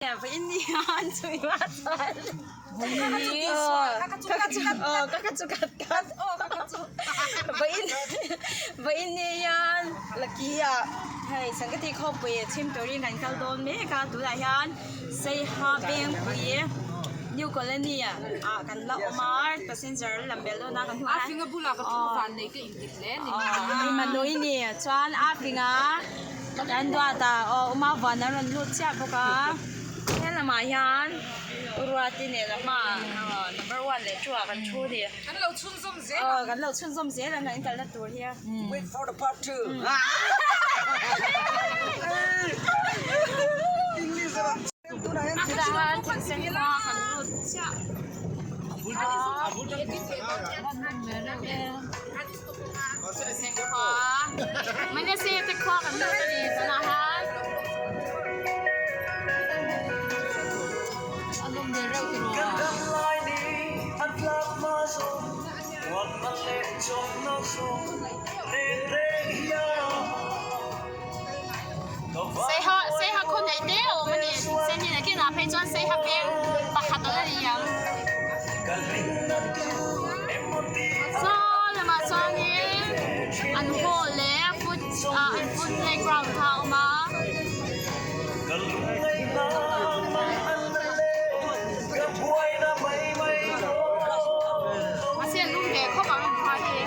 Hei Sangkati khawpui chhim turin kan kal dawn mek a tunah hian Saiha Vengpui New Colony ah kan la awm a passenger lam bel dawn a kan hmuh a Manui ni chuan a finga kan duat a aw Uma vuan a rawn lut chiah bawk a helamah hian Ruati nen a hmaah number one leh two ah kan thu a ni. Kan lo chhunzawm zel ang. Aw kan lo chhunzawm zel ang kan kalna tur hi. Wait for the part 2. English a Chutah thingsen khua kan lut chiah. Thingsen khua Manasi te khua kan lut a ni tunah hian. Saiha Saiha khaw neih te a awm a ni Seni leh kinah phei chuan Saiha peng pakhat a la ni ang saw lamah chuanin an hall leh foot ah an foot playground kha a awm a. Mahse an lum ve khawp ang khua hi.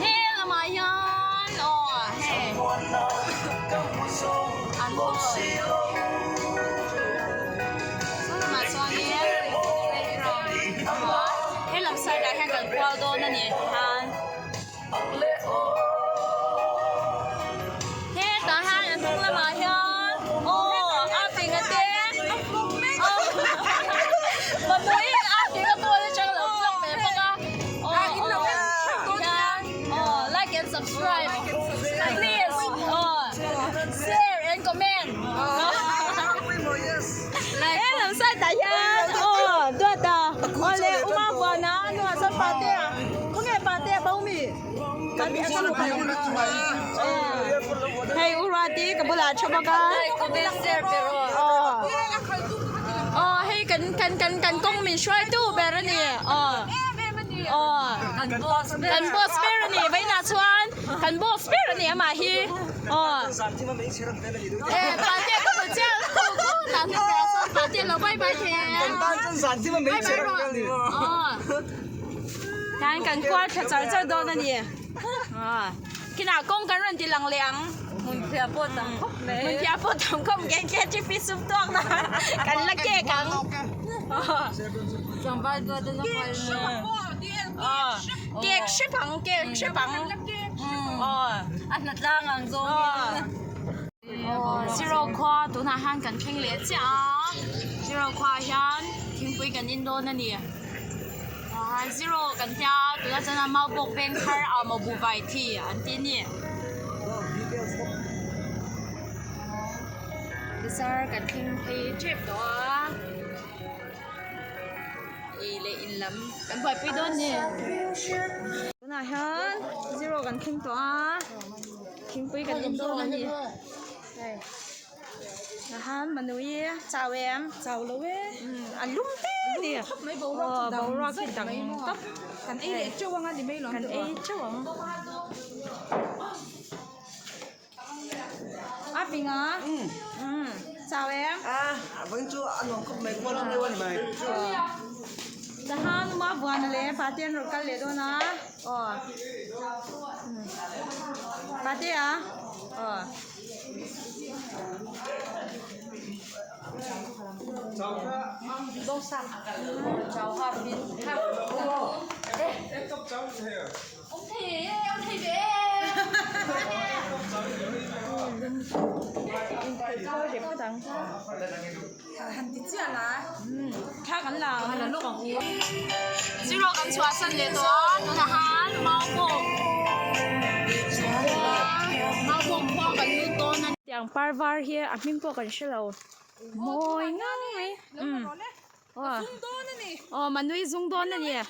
He lamah hian aw hei an hall saw lamah chuanin playground a awm a he lam side ah hian kan kual dawn a ni tikhan. Hetah hian a hnung lamah hian aw a fing a te aw Manui a fing a phone atang a lo vlog ve bawk a aw hian aw like and subscribe please aw share and comment he lam side ah hian aw duata aw leh uma vuana a hnungah sawn pate a. Khawnge pate a bo mi? Hei u Ruati ka bulah a tha bawk a. Aw hei kan kan kan kan kawng min hruaitu ber a ni. Aw aw kan boss ber a ni vawiinah chuan kan boss ber a ni amah hi. Aw e pate ka hmu chiah pate lo bye bye thei e. Bye bye rawh. Aw. Hian kan kual thla char char dawn a ni kinah kawng kan rawn ti lang leh ang hmunphiah pawh tam khawp mai hmunphiah pawh tam khawp mai kan KTP sup tuak na kan la kek ang tlangval duat a na kual kek hrep ang kek hrep ang a hna tlang ang zawng in zero khua tunah hian kan thleng leh chiah a zero khua ah hian thingpui kan in dawn a ni. Zero kan tia tunah chuan a mau bawk veng thar a maw buhvai thi an tih a ni. Bazar kan thleng phei tep tawh a ei leh in lam kan buaipui dawn a ni. Tunah hian zero kan thleng tawh a thingpui kan in dawn a ni. Tahan Manui chau em? Chau lo e. A lum te a ni. Khawp mai boruak chu dang Boruak hi dang tawp. Kan ei leh teuh ang a ni mai lo Kan ei teuh ang. A ping a? Chau em? A, vawiin chu a nuam khawp mai, khua lum deuh a ni mai. Tahan uma buan leh Pate an rawn kal leh dawn a. Aw. Pate a? Aw. Zero kan chhuahsan leh tawh a tunah khan maubawk maubawk khua kan lut dawn a ni. Tiang par var hi a hming pawh kan hre lo mawi ngang mai umm. Aw aw manui zung dawn a ni aw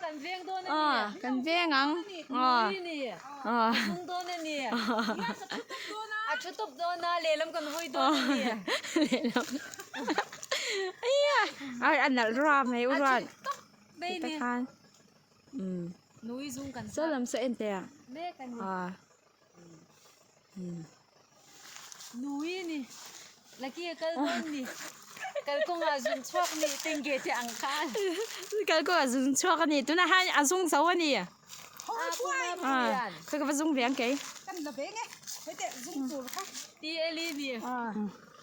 kan veng dawn a ni aw kan veng ang aw aw zung dawn a ni a thu tawp dawn a lehlam kan hawi dawn a ni lehlam a a nalh rua mai u ruat ti khan umm saw lam saw en teh a aw. Nui ni Lucky a kal dawn ni kalkawngah zun chhuak ni tengge te ang khan kalkawngah zun chhuak a ni tunah hian a zung zo a ni khawi ka va zung ve ang kei ti eli ni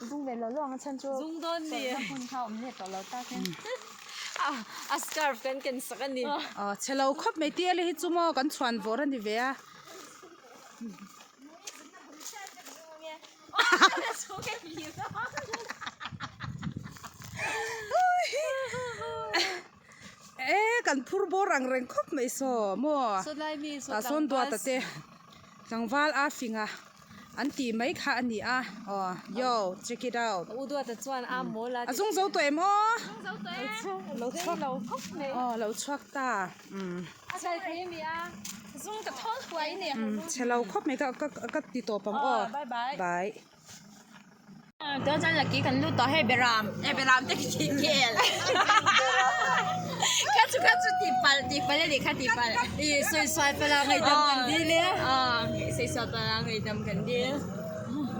zung ve lo lo ang a chhan chu zung dawn ni hun kha awm leh tawh lo tak in a scarf kan ken sak a ni chhe lo khawp mai ti eli hi chu maw kan chhuan vawr a ni ve a. E kan phur bawr ang reng khawp mai saw maw tah sawn duata te tlangval a fing a an tih mai kha a ni a aw yo check it out a zung zo tawh em aw lo chhuak aw lo chhuak ta umm. Zung ka thawl huai ni. Chhe lo khawp mai ka ka ka ti tawp ang aw. Bye bye. Bye. Tuan chuan lucky kan lut tawh hei beram e beram te khi khel. Kha chu kha chu ti pal ti pal ani kha ti pal. I sawi sual pala ngaihdam kan dil e. Aw sawi sual pala ngaihdam kan dil.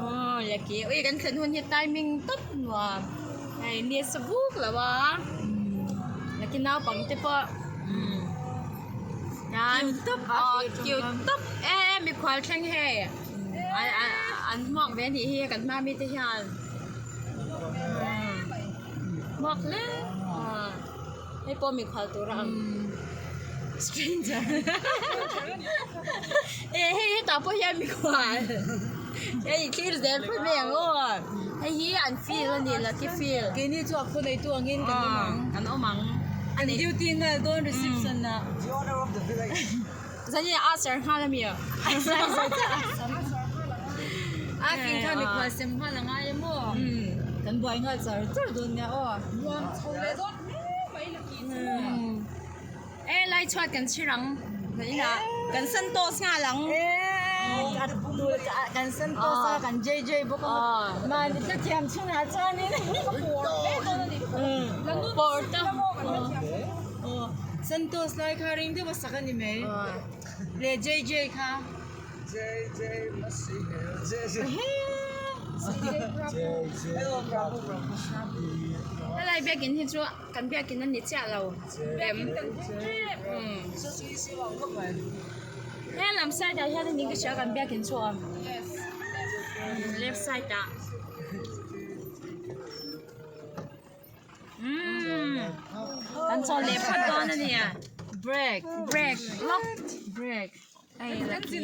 Aw lucky ui kan thlen hun hi timing tawp nuam. Hei ni a sa buk lo a lucky naupang te pawh Cute tawp e mikhual thleng hei an hmuak ve anih hi kan hma mite hian hmuak hle hei pawh mikhual tur a ang stranger e hei hetah pawh hian mikhual hei thlir zel phawt mai ang aw hei hi an field a ni lucky field keini chu a khaw neitu angin kan awm ang kan awm ang. An duty nghal dawn reception ah. The owner of the village. Zani a ser nghal ami a. A king kha mikhual sem nghal a ngai a maw. Kan buai nghal char char dawn nia aw. Nuam chho leh dawn hle mai la ki chu maw. E lai chhuat kan chhir ang. Zaninah kan santos nghal ang. Kan santos a kan JJ bawk a mahni hla thiam chhungah chuanin Pawr ta Santos lai kha ring deuh a sak a ni mai leh JJ kha JJ Masi JJ JJ Prabhu Prabhu Helai biakin hi chu kan biakin a ni chiah lo em He lam side ah hian in ka hria kan biakin chu a awm left side ah umm kan chawl leh phawt dawn a nia break break lawk break hei lucky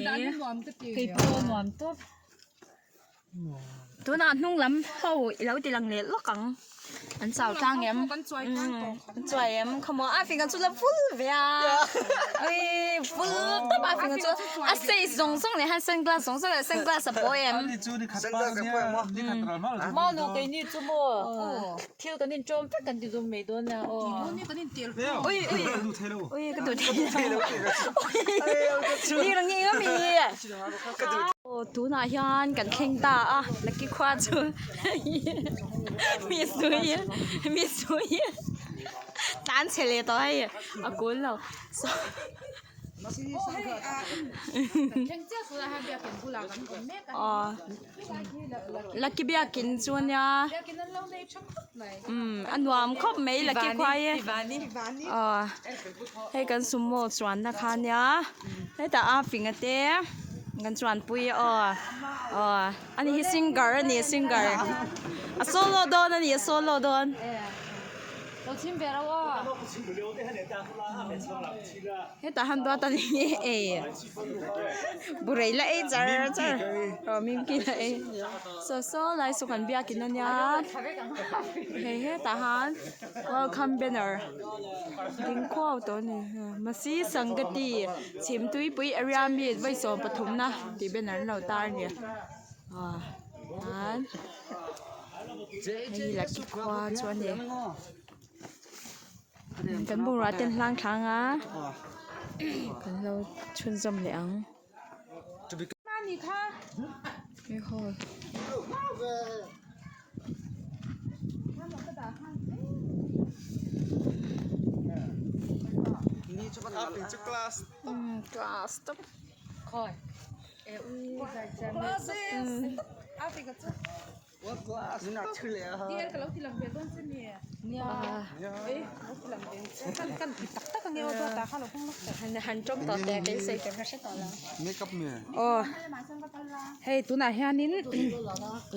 keipawh a nuam tawp. Tunah hnung lam ho i lo ti lang leh lawk ang an chau tlang em an chuai em khawmaw a fing ang chu la vul ve a ui vul tawp a fing ang chu a size zawng zawng leh han sunglass zawng zawng leh sunglass a pawi em. Manu keini chu maw thil kan inṭawm vek kan ti dawm mai dawn a aw. Ui ui ui ka duh thei lo ui ni rang eng ami. Aw tunah hian kan thleng ta a lucky khua chu mi sui mi sui tlan chhe leh tawh hei a kul lo aw lucky biakin chu ania umm a nuam khawp mai lucky khua hi aw hei kan sumo chuanna kha ania hetah a fing a te kan chuanpui a aw aw ani hi singer a ni singer a solo dawn a ni a solo dawn. Hetah han duat a ni ei burei la ei char char aw mimki la ei saw saw lai saw kan biakin a nia hei hetah han welcome banner ding khuau tawh a ni masi sangati chhimtuipui area meet vawi 13 na tih banner an lo tar a ni ah chuan. Hei Lucky khua chu a ni. Kan bungrua te an hlang thlang a kan lo chhunzawm leh ang. Aw hei tunah hianin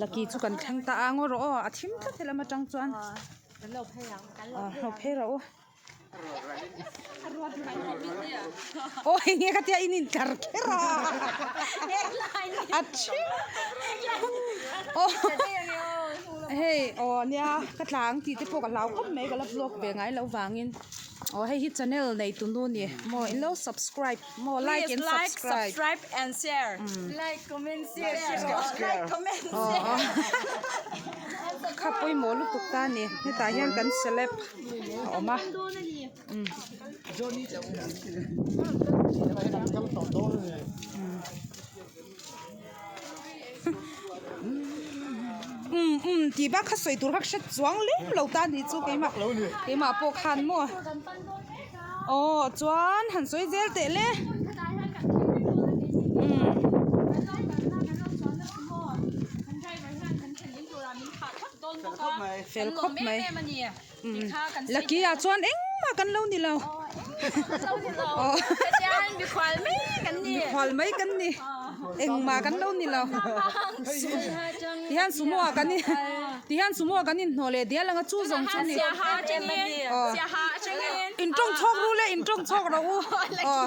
lucky chu kan thleng ta a ngaw rawh aw a thim tlat helam atang chuan aw lo phei rawh u. Aw enge ka tia in intlar kher a a thim aw hei aw nia ka tla ang tih te pawh ka hlau khawp mai ka la vlog ve ngai loh vangin aw hei hi channel nei tu nu ni maw in lo subscribe maw like and subscribe kha pawimawh lutuk ta a ni hetah hian kan celeb. a awm a umm umm tih bak kha sawi tur kha hre chuang lem lo ta ni chu keimah keimah pawh khan maw aw chuan han sawi zel teh le umm. Fel khawp mai Lucky ah chuan engmah kan lo ni lo mikhual mai kan ni engmah kan lo ni lo tihian sumo ah kan in tihian sumo ah kan inhnawh leh dial anga chu zawng chu ni in tawng chhawk ru le in tawng chhawk ro u aw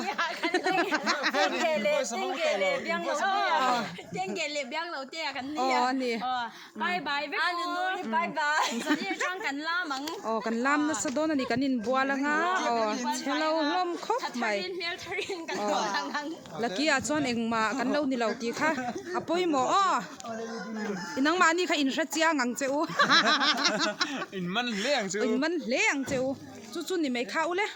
a ni. Bye bye vek aw. Bye bye. Zan hi atang kan lam ang. Aw kan lam nasa dawn a ni kan inbual anga aw chhelo hlawm khawp mai. Thatharin hmel tharin kan haw ang ang. Lucky ah chuan engmah kan lo ni lo tih kha a pawimawh aw. Nangmahni kha in hre chiang ang che u. In man hle ang che u. In man hle ang che u. Chu chu ni mai kha u le.